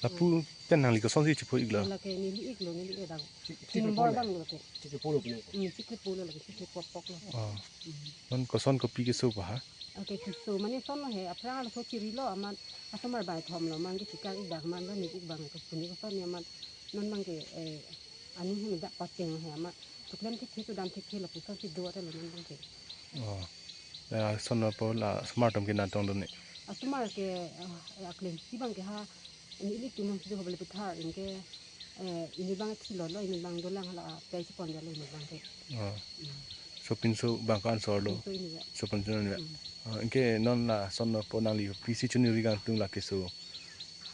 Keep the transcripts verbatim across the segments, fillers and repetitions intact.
Lapu pen nangli kosonsi chipho-iklo? Lake neli iklo, neli e dak. Chikri Tin bor polo. Bang lo ke. Chikri polo puno. Hmm, chikri polo lake, chikri popok lo. Oh. Hmm. Non koson kopi keso pa ha? Oke, keso mane son lo he, aphrang lo so chirilo amat, asomar bai thom lo, mang ke chikang ik dak man, bang ik bang ke puni koson ni amat, non mang ke, eh, ani hum dak pateng he amat, chiklem thekthek, kedam thekthek lapuson si do ata lo non bang ke. Oh. Ya, son lo po la asomar atum ke natong do ne? Asomar ke, ah, akleng si bang ke ha, ini ilitum si do hobel pethar, anke, eh, ini bang thilo lo, ini bang dolang hala, pei si pon lo ini bang ke. Oh. Hmm. Sopinso bang ko ansor lo. Sopinso ini ya. Sopinso ini ya. Hmm. Ah, anke non la son lo po nangli kopisi chunuri kangtung la keso?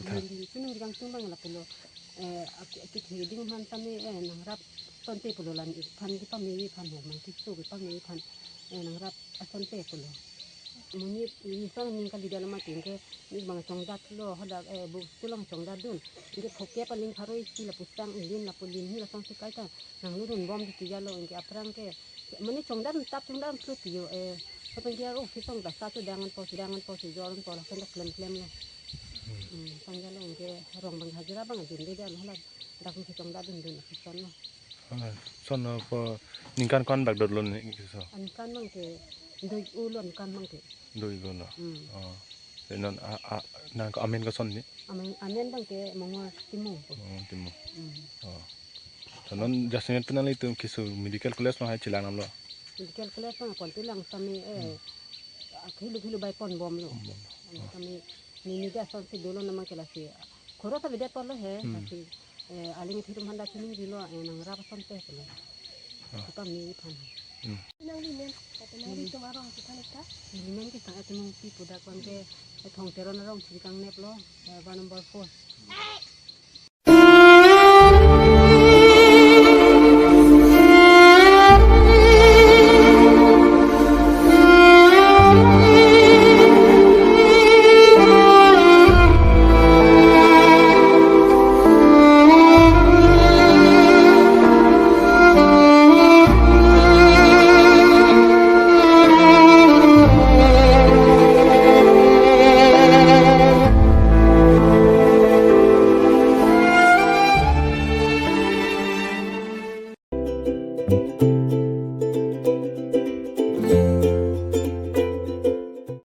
Tha. Neli chunuri kangtung bang lapulo. Eh, aki, aki theding man tame, eh, nangrap asonte pulo, lan ik phan kipame ik phan he, mang keso kipame ik phan, eh, nangrap asonte pulo. Monit ni son ning kali dia lo mati ke, ni bang chongdat lo, hadak, eh, bu tulang chongdat dun. Anke phoke paling pharo isi lapu sang, ilin lapu lim hi lasonsi kaita nangludun bom di tija lo, anke aphrang ke mane chongdat tap chongdat plut yo, eh, kapan dia, oh, kisong ta sa tu dangan po, dangan po, si joran po, lason dak klem klem lo. Hmm. Hmm, sang jalo anke rong bang hajira bang ajin de dan hala dak kisong dadun dun kison lo. Ah, son lo po ningkan ko-an bak dot lo ne keso? Aningkan bang ke dui ulo, aningkan bang ke. Dui ulo. Hmm. Oh. Te non a, a, nang ko amen koson ni? Amen, amen bang ke Mongol Timung. Mongol Timung. Hmm. Oh. Te non jasemet pen nanglitum keso medical college ma hai chelang nam lo? Medical college bang kon tilang tame, eh, hmm, akilu kilu bai pon bom lo. Pon bom. Tame nini dia sonsi dolo namang ke lasi. Khoro ta beda pon lo he, hmm, lasi, eh, aling thirum handa chiningri lo, eh, nangrap asonte pulo. Ah. Kita mi phan. Hmm. Nangli men, kata nangli, hmm, tum arong si phan ta? Neli men ke sang ati mung pi pudak bang ke, eh, Thong Teron arong si kang nep lo, eh, one number four.